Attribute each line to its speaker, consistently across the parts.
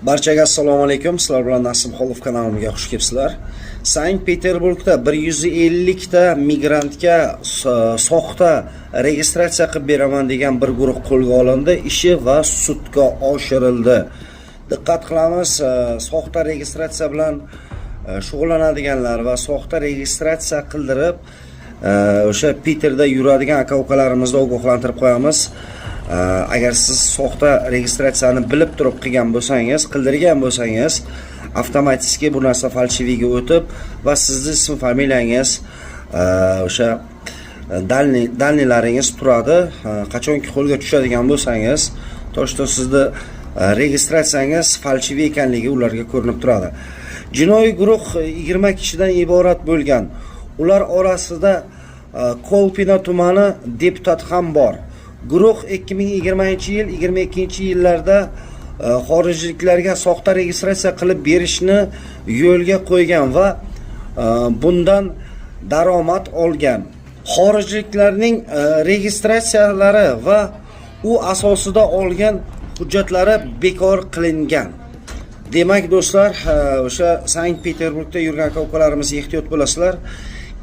Speaker 1: Barchaga assalomu alaykum. Sizlar bilan Nasim Xolov kanalimga xush kelibsizlar. Sankt-Peterburgda 150 ta migrantga soxta registratsiya qilib beraman degan bir guruh qo'lga olindi. Ishi va sudga oshirildi. Diqqat qilamiz, soxta registratsiya bilan shug'ullanadiganlar va soxta registratsiya qildirib, o'sha Piterda yuradigan aka-ukalarimizni ogohlantirib qo'yamiz. Agar siz soxta registratsiyani bilib turib qilgan bo'lsangiz, qildirgan bo'lsangiz, avtomatik bu narsa фальшивый ga o'tib va sizni ism familiyangiz, o'sha данный laringiz turadi. Qachonki qo'lga tushadigan bo'lsangiz, то что sizni registratsiyangiz фальшивый ekanligi ularga ko'rinib turadi. Jinoiy guruh 20 kishidan iborat bo'lgan. Ular orasida Kolpino tumani deputati ham bor. Guruh 2020-yil, 22-yillarda xorijliklarga soxta registratsiya qilib berishni yo'lga qo'ygan va bundan daromad olgan. Xorijliklarning registratsiyalari va u asosida olgan hujjatlari bekor qilingan. Demak, do'stlar, o'sha Sankt-Peterburgda yurgan aka-ukalarimizga ehtiyot bo'lasizlar.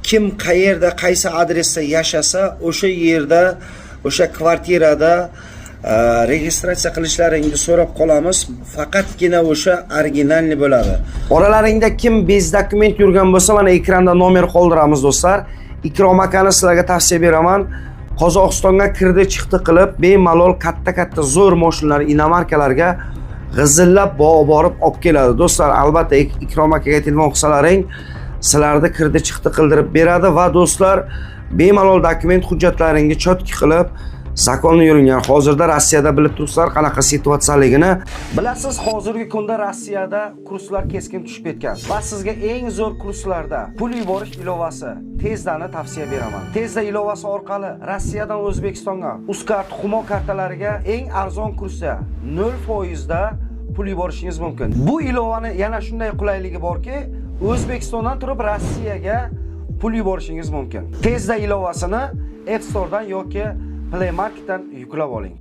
Speaker 1: Kim qayerda, qaysi adresda yashasa, o'sha yerda, o'sha kvartirada registratsiya qilishlaringni so'rab qolamiz. Faqatgina o'sha оригинальный bo'ladi. Oralaringda kim без документ yurgan bo'lsa, mana ekranda nomer qoldiramiz, do'stlar. Ikrom akani sizlarga tavsiya beraman. Qozog'istonga kirdi chiqdi qilib, bemalol katta-katta zo'r mashinalar, иномарка larga g'izillab borib olib keladi. Do'stlar, albatta Ikrom akaga telefon qilsalaring, sizlarni kirdi chiqdi qildirib beradi va, do'stlar, bemalol dokument hujjatlaringni чётко qilib, законно yuringlar. Hozirda Rossiyada bilib turibsizlar qanaqa situatsiyaligini. Bilasiz, hozirgi kunda Rossiyada kurslar keskin tushib ketgan va sizga eng zo'r kurslarda pul yuborish ilovasi Tezdani tavsiya beraman. Tezda ilovasi orqali Rossiyadan O'zbekistonga Uzcard, Humo kartalariga eng arzon kursda 0% da pul yuborishingiz mumkin. Bu ilovani yana shunday qulayligi borki, O'zbekistondan turib Rossiyaga pul yuborishingiz mumkin. Tezda ilovasini App Store'dan yoki Play Marketdan yuklab oling.